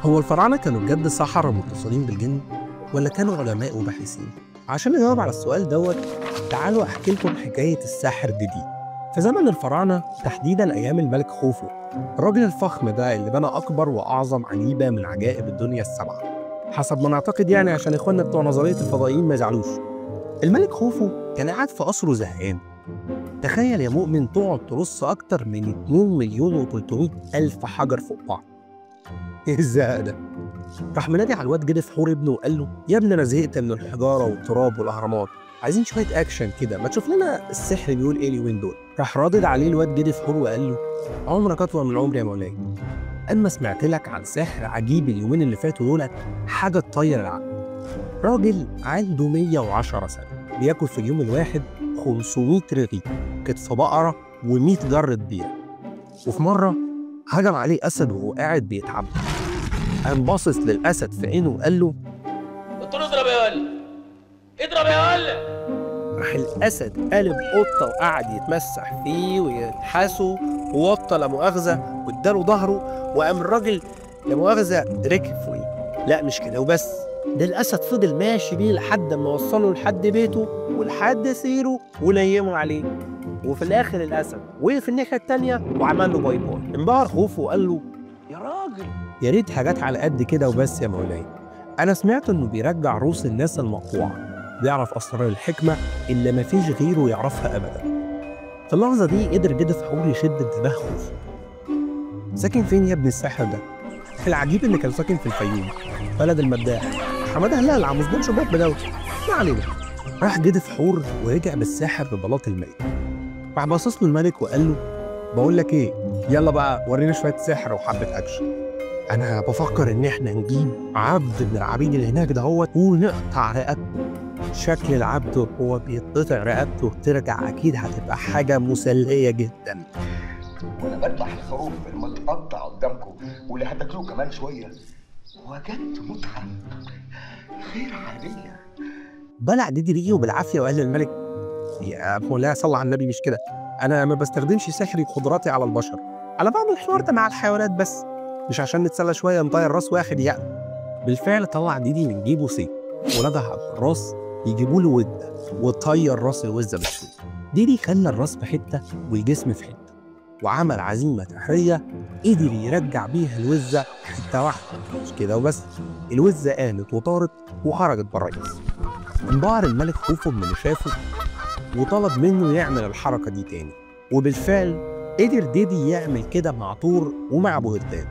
هو الفراعنة كانوا بجد سحرة متصلين بالجن ولا كانوا علماء وباحثين؟ عشان نجاوب على السؤال دوت تعالوا احكي لكم حكاية الساحر ديدي. في زمن الفراعنة تحديدا ايام الملك خوفو، الراجل الفخم ده اللي بنى اكبر واعظم عجيبة من عجائب الدنيا السبعة حسب ما نعتقد، يعني عشان اخواننا بتوع نظرية الفضائيين ما يزعلوش. الملك خوفو كان قاعد في قصره زهقان. تخيل يا مؤمن تقعد ترص اكتر من 2,300,000 حجر فوق بعض. ايه الزهق ده؟ راح منادي على الواد جدف حور ابنه وقال له: يا ابني انا زهقت من الحجارة والتراب والاهرامات، عايزين شوية اكشن كده، ما تشوف لنا السحر بيقول ايه اليومين دول. راح رادد عليه الواد جدف حور وقال له: عمرك اطول من عمري يا مولاي، اما سمعت لك عن سحر عجيب اليومين اللي فاتوا دولت، حاجة تطير العقل. راجل عنده 110 سنة بياكل في اليوم الواحد 500 رغيف، كتف بقرة و100 جره بيره. وفي مرة هجم عليه اسد وهو قاعد بيتعب، قام باصص للاسد في عينه وقال له: قلت له اضرب يا ولد، اضرب يا ولد. راح الاسد قالب قطة وقعد يتمسح فيه ويلحسه، ووطى لا مؤاخذة واداله ظهره، وقام الراجل لا مؤاخذة ركب فوقيه. لا مش كده وبس، ده الاسد فضل ماشي بيه لحد ما وصله لحد بيته ولحد سيره ونيمه عليه. وفي الاخر الاسد وقف الناحية الثانية وعمل له bye bye. انبهر خوفه وقال له: يا راجل، يا ريت حاجات على قد كده وبس يا مولاي، انا سمعت انه بيرجع روس الناس المقطوعة، بيعرف اسرار الحكمة اللي مفيش غيره يعرفها ابدا. في اللحظة دي قدر جدف حور يشد انتباه خوفه. ساكن فين يا ابن الساحر ده؟ العجيب اللي كان ساكن في الفيوم، بلد المداح حمادة هلال عم سبونج بوب دوت. ما علينا. راح جدف حور ورجع بالساحر ببلاط الملك. راح باصص له الملك وقال له: بقول لك ايه، يلا بقى ورينا شوية سحر وحبه اكشن. انا بفكر ان احنا نجيب عبد من العبيد اللي هناك دهوت ونقطع رقبته. شكل العبد وهو بيتقطع رقبته ترجع اكيد هتبقى حاجة مسلية جدا. وانا بذبح الخروف المتقطع قدامكم واللي هتاكلوه كمان شوية، وجدت متعه غير عادية. بلع ديدي ريقه بالعافية وقال للملك: يا مولاي صلى على النبي، مش كده، انا ما بستخدمش سحري وقدراتي على البشر، انا بعمل الحوار ده مع الحيوانات بس، مش عشان نتسلى شوية نطير راس واحد يعني. بالفعل طلع ديدي من جيبه سيف ونده على الراس يجيبوا له وده، وطير راس الوزه بالسيف. ديدي خلى الراس في حتة والجسم في حتة، وعمل عزيمة سحريه قدر يرجع بيها الوزه حتة واحدة. مش كده وبس، الوزه قامت وطارت وخرجت بره الجسم. انبهر الملك خوفه من اللي شافه وطلب منه يعمل الحركة دي تاني، وبالفعل قدر ديدي يعمل كده مع طور ومع ابو هردان.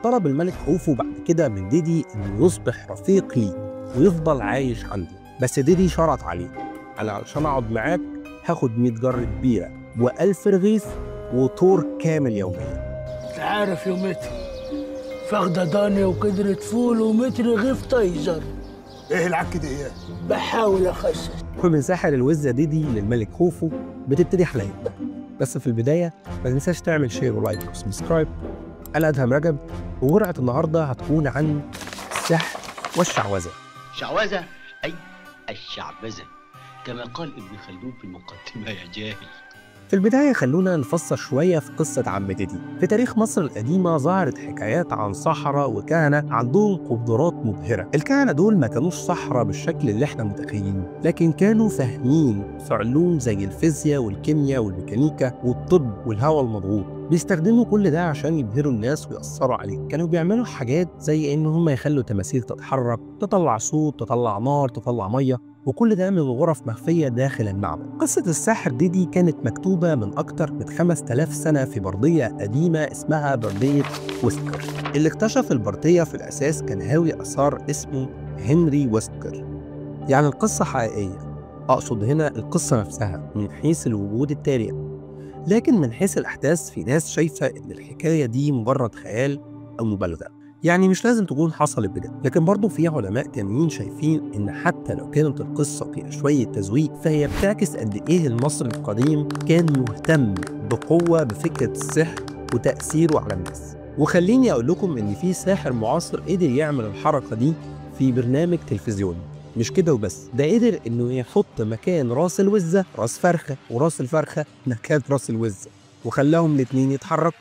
طلب الملك خوفو بعد كده من ديدي انه يصبح رفيق ليه ويفضل عايش عنده، بس ديدي شرط عليه: انا علشان اقعد معاك هاخد 100 جرة بيرة و1000 رغيف وطور كامل يوميا. انت عارف يومتي فخدة ضاني وكدرة فول ومتر رغيف طيزر. ايه العك ده؟ ايه؟ بحاول اخسس. ومن ساحر الوزة ديدي للملك خوفو بتبتدي حلقتنا. بس في البداية ما تنساش تعمل share و like و subscribe. أنا أدهم رجب، وجرعة النهاردة هتكون عن السحر والشعوذة. شعوذة أي الشعبذة كما قال ابن خلدون في المقدمة يا جاهل. في البداية خلونا نفسر شوية في قصة عم ديدي. في تاريخ مصر القديمة ظهرت حكايات عن سحرة وكهنة عندهم قدرات مبهرة. الكهنة دول ما كانوش سحرة بالشكل اللي احنا متخيلينه، لكن كانوا فاهمين في علوم زي الفيزياء والكيمياء والميكانيكا والطب والهواء المضغوط. بيستخدموا كل ده عشان يبهروا الناس ويأثروا عليهم. كانوا بيعملوا حاجات زي ان هم يخلوا تماثيل تتحرك، تطلع صوت، تطلع نار، تطلع مية، وكل ده من غرف مخفية داخل المعبد. قصة الساحر ديدي كانت مكتوبة من أكتر من 5000 سنة في بردية قديمة اسمها بردية ويستكر. اللي اكتشف البردية في الأساس كان هاوي آثار اسمه هنري ويستكر. يعني القصة حقيقية، أقصد هنا القصة نفسها من حيث الوجود التاريخي، لكن من حيث الأحداث في ناس شايفة إن الحكاية دي مجرد خيال أو مبالغة، يعني مش لازم تكون حصلت بجد. لكن برضه في علماء تانيين شايفين ان حتى لو كانت القصة فيها شوية تزويق فهي بتعكس قد ايه المصري القديم كان مهتم بقوة بفكره السحر وتاثيره على الناس. وخليني اقول لكم ان في ساحر معاصر قدر يعمل الحركة دي في برنامج تلفزيوني. مش كده وبس، ده قدر انه يحط مكان راس الوزه راس فرخة، وراس الفرخه مكان راس الوزه، وخلاهم الاتنين يتحركوا.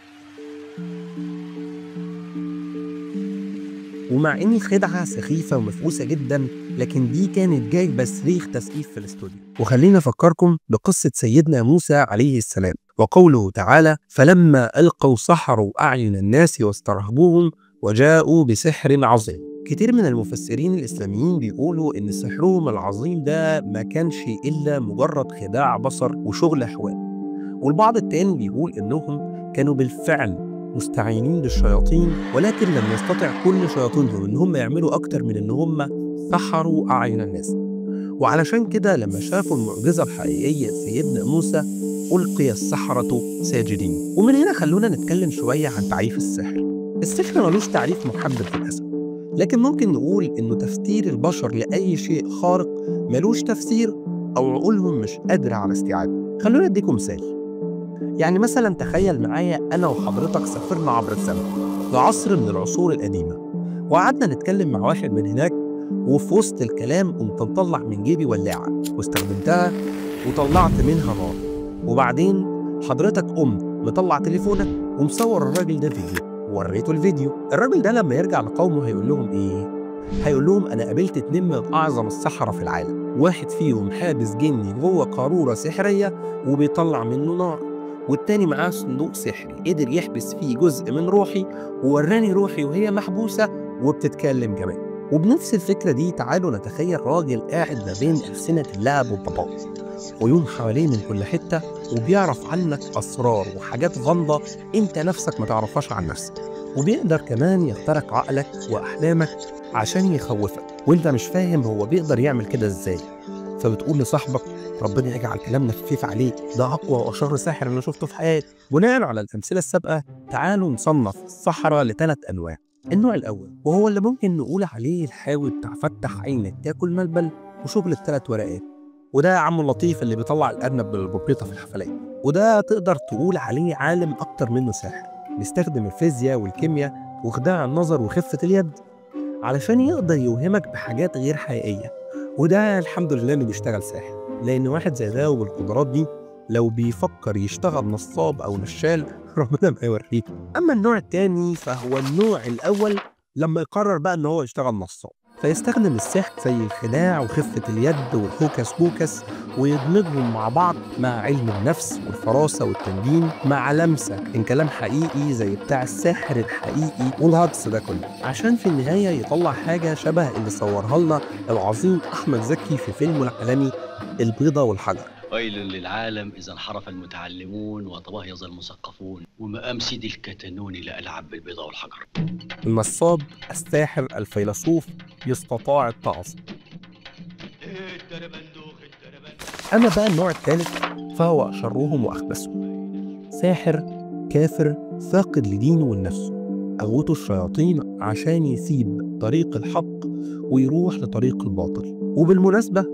ومع إن الخدعة سخيفة ومفقوسة جدا، لكن دي كانت جايبة صريخ تسقيف في الاستوديو. وخلينا أفكركم بقصة سيدنا موسى عليه السلام وقوله تعالى: فلما ألقوا سحروا أعين الناس واسترهبوهم وجاءوا بسحر عظيم. كتير من المفسرين الإسلاميين بيقولوا إن سحرهم العظيم ده ما كانش إلا مجرد خداع بصر وشغل أحوال، والبعض التاني بيقول إنهم كانوا بالفعل مستعينين بالشياطين، ولكن لم يستطع كل شياطينهم إن هم يعملوا أكتر من إن هم سحروا أعين الناس. وعلشان كده لما شافوا المعجزة الحقيقية سيدنا موسى ألقي السحرة ساجدين. ومن هنا خلونا نتكلم شوية عن تعريف السحر. السحر ملوش تعريف محدد للأسف، لكن ممكن نقول إنه تفسير البشر لأي شيء خارق ملوش تفسير أو عقولهم مش قادرة على استيعابه. خلونا أديكم مثال. يعني مثلا تخيل معايا أنا وحضرتك سافرنا عبر الزمن لعصر من العصور القديمة، وقعدنا نتكلم مع واحد من هناك، وفي وسط الكلام قمت مطلع من جيبي ولاعة واستخدمتها وطلعت منها نار، وبعدين حضرتك قمت مطلع تليفونك ومصور الراجل ده فيديو ووريته الفيديو. الراجل ده لما يرجع لقومه هيقول لهم إيه؟ هيقول لهم أنا قابلت 2 من أعظم السحرة في العالم، واحد فيهم حابس جني جوه قارورة سحرية وبيطلع منه نار، والتاني معاه صندوق سحري قدر يحبس فيه جزء من روحي ووراني روحي وهي محبوسة وبتتكلم كمان. وبنفس الفكرة دي تعالوا نتخيل راجل قاعد ما بين ألسنة اللهب والضباب، عيون حواليه من كل حتة، وبيعرف عنك أسرار وحاجات غامضة أنت نفسك ما تعرفهاش عن نفسك، وبيقدر كمان يخترق عقلك وأحلامك عشان يخوفك وأنت مش فاهم هو بيقدر يعمل كده إزاي. فبتقول لصاحبك ربنا يجعل كلامنا خفيف عليه، ده أقوى وأشر ساحر أنا شفته في حياتي. بناء على الأمثلة السابقة تعالوا نصنف السحرة لثلاث أنواع. النوع الأول وهو اللي ممكن نقول عليه الحاوي بتاع فتح عينك تاكل ملبل وشغل الثلاث ورقات، وده عمو اللطيف اللي بيطلع الأرنب بالبربيطة في الحفلات، وده تقدر تقول عليه عالم أكتر منه ساحر، بيستخدم الفيزياء والكيمياء وخداع النظر وخفة اليد علشان يقدر يوهمك بحاجات غير حقيقية. وده الحمد لله انه بيشتغل ساحر، لأن واحد زي ده وبالقدرات دي لو بيفكر يشتغل نصاب أو نشال ربنا ما يوريه. أما النوع الثاني فهو النوع الأول لما يقرر بقى إن هو يشتغل نصاب، فيستخدم السحر زي الخداع وخفة اليد وال hocus pocus ويدمجهم مع بعض مع علم النفس والفراسة والتنجيم مع لمسة إن كلام حقيقي زي بتاع الساحر الحقيقي والهجص ده كله، عشان في النهاية يطلع حاجة شبه اللي صورها لنا العظيم أحمد زكي في فيلمه العالمي البيضة والحجر. ويل للعالم إذا انحرف المتعلمون وتبهيظ المثقفون، ومقام سيدي الكتنوني لألعب بالبيضة والحجر. النصاب الساحر الفيلسوف يستطاع التعصب. أما بقى النوع الثالث فهو أشرهم وأخبثهم، ساحر كافر فاقد لدينه ولنفسه، أغوته الشياطين عشان يسيب طريق الحق ويروح لطريق الباطل. وبالمناسبة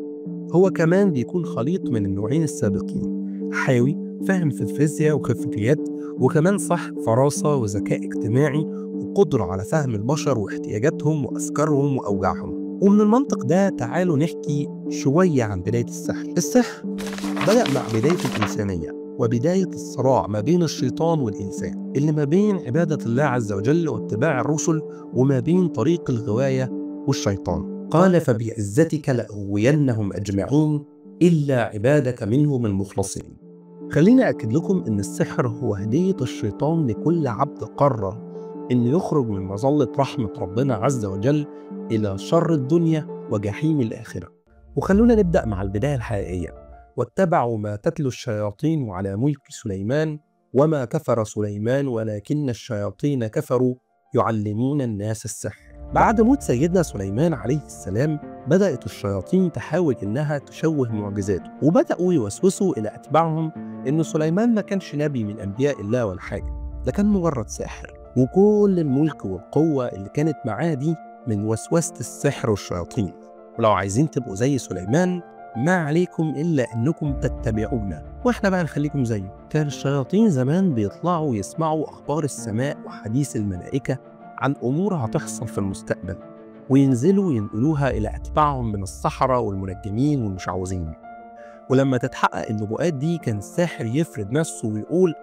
هو كمان بيكون خليط من النوعين السابقين، حاوي فاهم في الفيزياء وخفة اليد، وكمان صح فراسة وذكاء اجتماعي وقدرة على فهم البشر واحتياجاتهم وأفكارهم وأوجاعهم. ومن المنطق ده تعالوا نحكي شوية عن بداية السحر. السحر بدأ مع بداية الإنسانية وبداية الصراع ما بين الشيطان والإنسان، اللي ما بين عبادة الله عز وجل واتباع الرسل وما بين طريق الغواية والشيطان. قال فبعزتك لأغوينهم أجمعين إلا عبادك منهم المخلصين. خليني أكد لكم إن السحر هو هدية الشيطان لكل عبد قرر إنه يخرج من مظلة رحمة ربنا عز وجل إلى شر الدنيا وجحيم الآخرة. وخلونا نبدأ مع البداية الحقيقية. واتبعوا ما تتلو الشياطين على ملك سليمان وما كفر سليمان ولكن الشياطين كفروا يعلمون الناس السحر. بعد موت سيدنا سليمان عليه السلام بدأت الشياطين تحاول إنها تشوه معجزاته، وبدأوا يوسوسوا إلى أتباعهم إن سليمان ما كانش نبي من أنبياء الله ولا حاجة، ده كان مجرد ساحر، وكل الملك والقوة اللي كانت معاه دي من وسوسة السحر والشياطين. ولو عايزين تبقوا زي سليمان ما عليكم إلا إنكم تتبعونا وإحنا بقى نخليكم زيه. كان الشياطين زمان بيطلعوا يسمعوا أخبار السماء وحديث الملائكة عن أمور هتحصل في المستقبل، وينزلوا ينقلوها إلى أتباعهم من السحرة والمنجمين والمشعوذين. ولما تتحقق النبوءات دي كان الساحر يفرد نفسه ويقول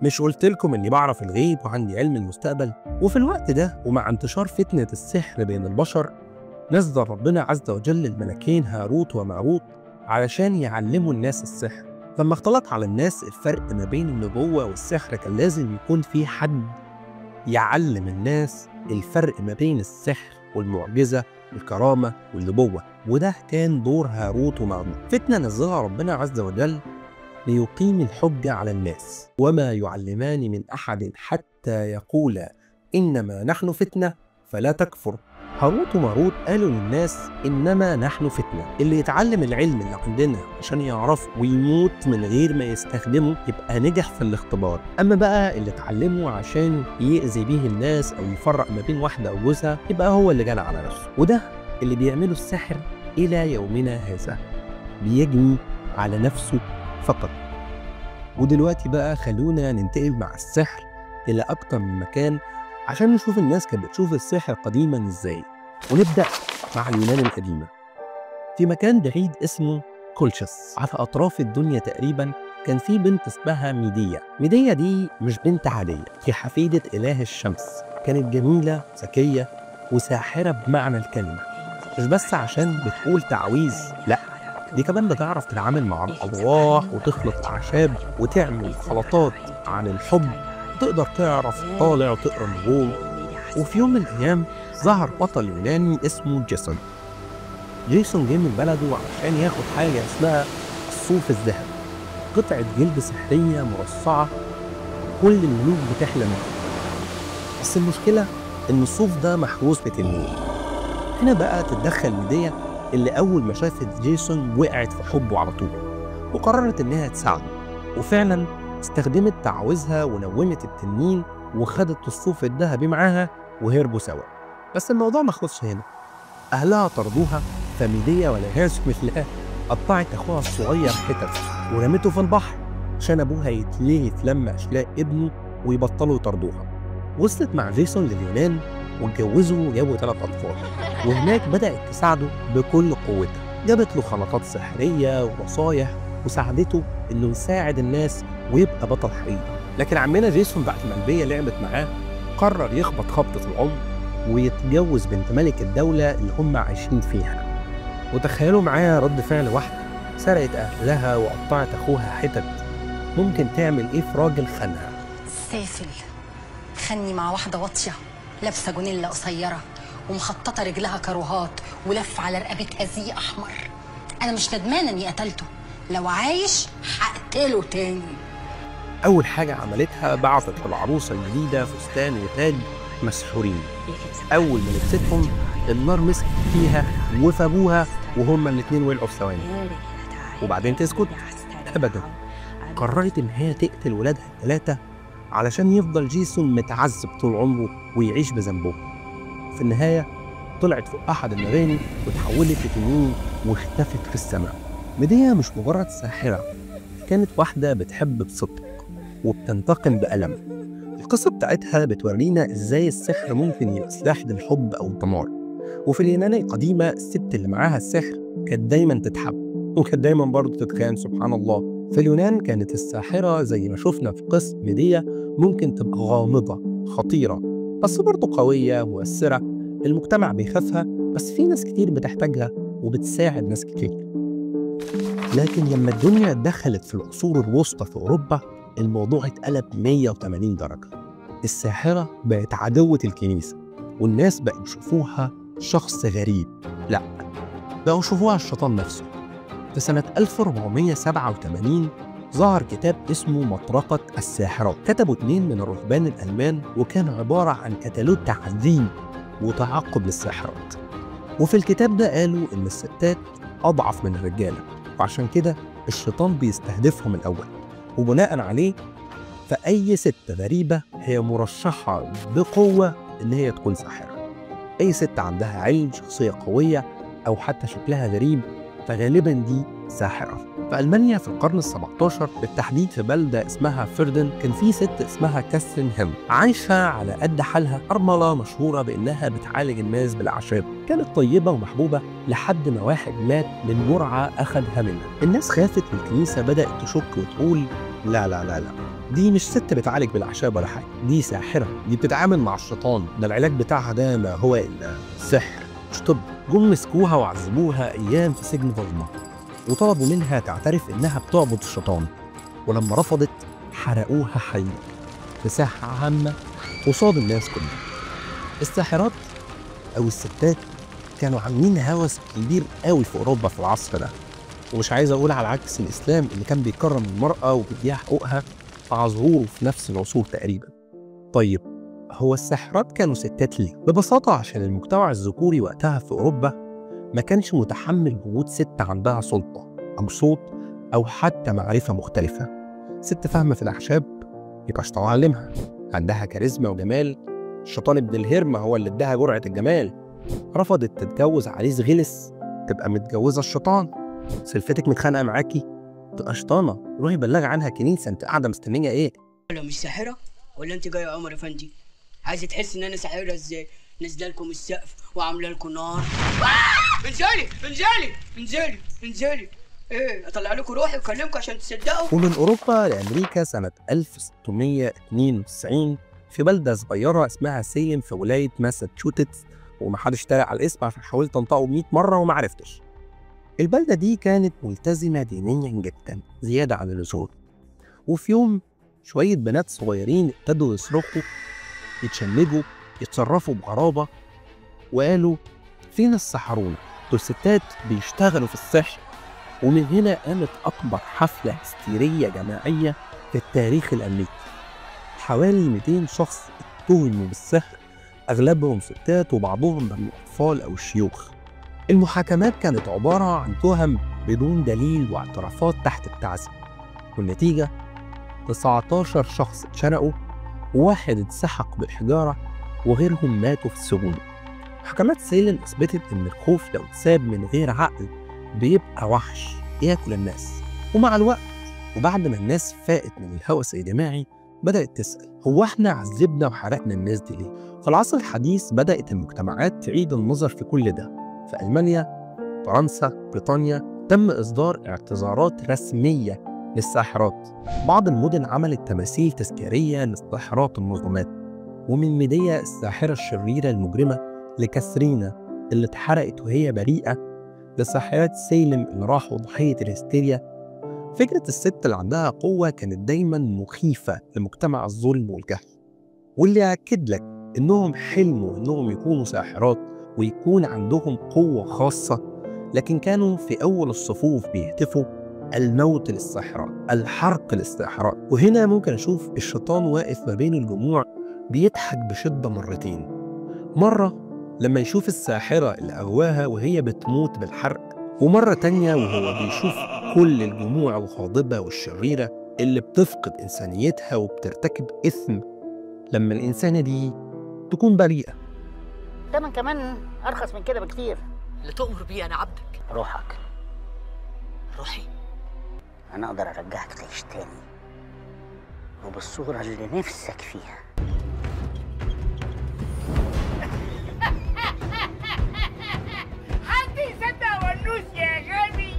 مش قلت لكم إني بعرف الغيب وعندي علم المستقبل؟ وفي الوقت ده ومع انتشار فتنة السحر بين البشر، نزل ربنا عز وجل الملكين هاروت وماروت علشان يعلموا الناس السحر. لما اختلط على الناس الفرق ما بين النبوة والسحر، كان لازم يكون في حد يعلم الناس الفرق ما بين السحر والمعجزة والكرامة والنبوة، وده كان دور هاروت وماروت. فتنة نزلها ربنا عز وجل ليقيم الحجة على الناس، وما يعلمان من أحد حتى يقولا إنما نحن فتنة فلا تكفر. هاروت وماروت قالوا للناس إنما نحن فتنة، اللي يتعلم العلم اللي عندنا عشان يعرفه ويموت من غير ما يستخدمه يبقى نجح في الاختبار، أما بقى اللي اتعلمه عشان يأذي بيه الناس أو يفرق ما بين واحدة أو جوزها يبقى هو اللي جنى على نفسه. وده اللي بيعمله الساحر إلى يومنا هذا، بيجني على نفسه فقط. ودلوقتي بقى خلونا ننتقل مع السحر إلى أكتر من مكان عشان نشوف الناس كانت بتشوف السحر قديما إزاي. ونبدأ مع اليونان القديمة. في مكان بعيد اسمه كولشس على أطراف الدنيا تقريبا، كان في بنت اسمها ميديا. ميديا دي مش بنت عادية، هي حفيدة إله الشمس. كانت جميلة ذكية وساحرة بمعنى الكلمة، مش بس عشان بتقول تعويذ، لا دي كمان بتعرف تتعامل مع الأرواح وتخلط أعشاب وتعمل خلطات عن الحب، تقدر تعرف الطالع وتقرا النجوم. وفي يوم من الأيام ظهر بطل يوناني اسمه جيسون. جيسون جه من بلده عشان ياخد حاجة اسمها الصوف الذهبي، قطعة جلد سحرية مرصعة كل الملوك بتحلم بيها. بس المشكلة إن الصوف ده محروس بتنين. هنا بقى تتدخل ميديا اللي أول ما شافت جيسون وقعت في حبه على طول، وقررت إنها تساعده. وفعلا استخدمت تعويذها ونومت التنين وخدت الصوف الذهبي معاها وهربوا سوا. بس الموضوع ما خلصش هنا، أهلها طردوها، فميديا والعياذ بالله قطعت أخوها الصغير حتت ورمته في البحر عشان أبوها يتلهي في لما أشلاء ابنه ويبطلوا يطردوها. وصلت مع جيسون لليونان واتجوزوا وجابوا 3 أطفال، وهناك بدأت تساعده بكل قوتها. جابت له خلطات سحرية ونصايح وساعدته إنه يساعد الناس ويبقى بطل حقيقي. لكن عمنا جيسون بعد ما ميديا لعبت معاه قرر يخبط خبطة العمر ويتجوز بنت ملك الدولة اللي هم عايشين فيها. وتخيلوا معايا رد فعل واحدة سرقت أهلها وقطعت أخوها حتت، ممكن تعمل إيه في راجل خانها؟ سافل خني مع واحدة واطية لابسة جونيلا قصيرة ومخططة رجلها كروهات ولف على رقبتها زي أحمر. أنا مش ندمانة إني قتلته، لو عايش هقتله تاني. أول حاجة عملتها بعثت للعروسة الجديدة فستان وتاج مسحورين. أول ما لبستهم النار مسكت فيها وفي أبوها، وهما الاتنين ولعوا في ثواني. وبعدين تسكت؟ أبدا. قررت إن هي تقتل ولادها ال3 علشان يفضل جيسون متعذب طول عمره ويعيش بذنبه. في النهاية طلعت فوق أحد المباني وتحولت لتنين واختفت في السماء. ميديا مش مجرد ساحرة، كانت واحدة بتحب بصدق وبتنتقم بألم. القصة بتاعتها بتورينا إزاي السحر ممكن يبقى سلاح للحب أو الدمار. وفي اليونان القديمة الست اللي معاها السحر كانت دايما تتحب وكانت دايما برضه تتخان، سبحان الله. في اليونان كانت الساحرة زي ما شفنا في قصة ميديا ممكن تبقى غامضة خطيرة بس برضه قوية مؤثرة، المجتمع بيخافها بس في ناس كتير بتحتاجها وبتساعد ناس كتير. لكن لما الدنيا دخلت في العصور الوسطى في أوروبا الموضوع اتقلب 180 درجة. الساحرة بقت عدوة الكنيسة والناس بقوا يشوفوها شخص غريب، لا بقوا يشوفوها الشيطان نفسه. في سنة 1487 ظهر كتاب اسمه مطرقة الساحرات، كتبه 2 من الرهبان الألمان، وكان عبارة عن كتالوج تعذيب وتعقب للساحرات. وفي الكتاب ده قالوا إن الستات أضعف من الرجالة وعشان كده الشيطان بيستهدفهم الأول، وبناء عليه فأي ست غريبة هي مرشحة بقوة إن هي تكون ساحرة. أي ست عندها علم، شخصية قوية، أو حتى شكلها غريب فغالبا دي ساحرة. في ألمانيا في القرن ال17 بالتحديد في بلدة اسمها فيردن كان في ست اسمها كاثرين هيم، عايشة على قد حالها، أرملة مشهورة بإنها بتعالج الناس بالأعشاب. كانت طيبة ومحبوبة لحد ما واحد مات من جرعة أخدها منها. الناس خافت والكنيسة بدأت تشك وتقول لا لا لا لا، دي مش ست بتعالج بالاعشاب ولا حاجة، دي ساحرة، دي بتتعامل مع الشيطان، ده العلاج بتاعها ده ما هو الا سحر مش طب. جم مسكوها وعذبوها ايام في سجن ظلمه، وطلبوا منها تعترف انها بتعبد الشيطان، ولما رفضت حرقوها حيه في ساحة عامة قصاد الناس كلها. الساحرات او الستات كانوا عاملين هوس كبير قوي في اوروبا في العصر ده، ومش عايز اقول على عكس الاسلام اللي كان بيكرم المراة وبيديها حقوقها مع ظهوره في نفس العصور تقريبا. طيب هو الساحرات كانوا ستات ليه؟ ببساطة عشان المجتمع الذكوري وقتها في اوروبا ما كانش متحمل وجود ست عندها سلطة او صوت او حتى معرفة مختلفة. ست فاهمه في الاعشاب يبقى الشيطان علمها، عندها كاريزما وجمال، الشيطان ابن الهرمه هو اللي اداها جرعة الجمال. رفضت تتجوز عريس غلس تبقى متجوزة الشيطان. سلفتك متخانقه معاكي تبقى شيطانه، روحي بلغي عنها كنيسة، انت قاعدة مستنيه ايه؟ ولا مش ساحرة؟ ولا انت جاية يا عمر افندي؟ عايزه تحس ان انا ساحرة ازاي؟ نازله لكم السقف وعامله لكم نار. انزلي انزلي انزلي انزلي، ايه اطلع لكم روحي واكلمكم عشان تصدقوا؟ ومن اوروبا لامريكا سنة 1692 في بلده صغيرة اسمها سيلم في ولاية ماساتشوستس، ومحدش تريق على الاسم عشان حاولت انطقه 100 مرة وما عرفتش. البلدة دي كانت ملتزمة دينيا جدا زيادة عن اللزوم، وفي يوم شوية بنات صغيرين ابتدوا يصرخوا، يتشنجوا، يتصرفوا بغرابة، وقالوا فين السحرون؟ دول ستات بيشتغلوا في السحر. ومن هنا قامت أكبر حفلة هستيرية جماعية في التاريخ الأمريكي. حوالي 200 شخص اتهموا بالسحر، أغلبهم ستات وبعضهم من الأطفال أو الشيوخ. المحاكمات كانت عبارة عن تهم بدون دليل واعترافات تحت التعذيب، والنتيجة 19 شخص اتشنقوا، وواحد اتسحق بالحجارة، وغيرهم ماتوا في السجون. محاكمات سيلم أثبتت إن الخوف لو اتساب من غير عقل بيبقى وحش ياكل الناس. ومع الوقت وبعد ما الناس فاقت من الهوس الجماعي بدأت تسأل هو احنا عذبنا وحرقنا الناس دي ليه؟ في العصر الحديث بدأت المجتمعات تعيد النظر في كل ده. في ألمانيا، فرنسا، بريطانيا تم إصدار اعتذارات رسمية للساحرات. بعض المدن عملت تماثيل تذكارية للساحرات المظلومات، ومن ميديا الساحرة الشريرة المجرمة لكاثرينا اللي اتحرقت وهي بريئة، لساحرات سيلم اللي راحوا ضحية الهستيريا. فكرة الست اللي عندها قوة كانت دايما مخيفة لمجتمع الظلم والجهل، واللي يأكد لك إنهم حلموا إنهم يكونوا ساحرات ويكون عندهم قوة خاصة، لكن كانوا في أول الصفوف بيهتفوا الموت للساحرات، الحرق للساحرات. وهنا ممكن أشوف الشيطان واقف ما بين الجموع بيضحك بشدة مرتين، مرة لما يشوف الساحرة اللي أغواها وهي بتموت بالحرق، ومرة تانية وهو بيشوف كل الجموع الغاضبة والشريرة اللي بتفقد إنسانيتها وبترتكب إثم لما الإنسانة دي تكون بريئة. تمن كمان أرخص من كده بكتير. اللي تؤمر بيه أنا عبدك. روحك. روحي؟ أنا أقدر أرجعك تعيش تاني وبالصورة اللي نفسك فيها. حد يصدق ونوس يا غبي.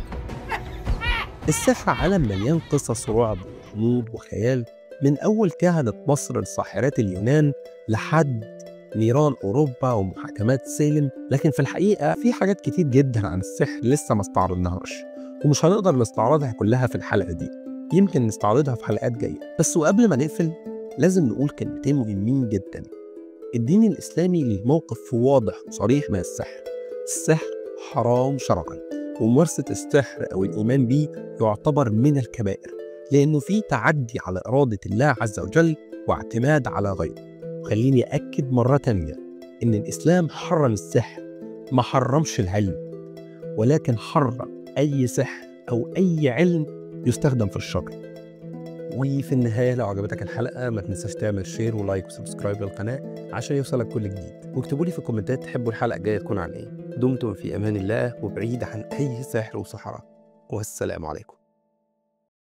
السحر عالم مليان قصص رعب وغموض وخيال، من أول كهنة مصر لساحرات اليونان لحد نيران أوروبا ومحاكمات سالم. لكن في الحقيقة في حاجات كتير جدا عن السحر لسه ما استعرضناهاش، ومش هنقدر نستعرضها كلها في الحلقة دي، يمكن نستعرضها في حلقات جاية. بس وقبل ما نقفل لازم نقول كلمتين مهمين جدا. الدين الإسلامي ليه موقف واضح وصريح من السحر. السحر حرام شرعا، وممارسة السحر أو الإيمان بيه يعتبر من الكبائر، لأنه فيه تعدي على إرادة الله عز وجل واعتماد على غيره. خليني أكد مرة تانية إن الإسلام حرم السحر، ما حرمش العلم، ولكن حرم أي سحر أو أي علم يستخدم في الشر. وفي النهاية لو عجبتك الحلقة ما تنساش تعمل share و like و subscribe للقناة عشان يوصلك كل جديد، واكتبوا لي في الكومنتات تحبوا الحلقة الجاية تكون عن إيه. دمتم في أمان الله وبعيد عن أي سحر وسحرة، والسلام عليكم.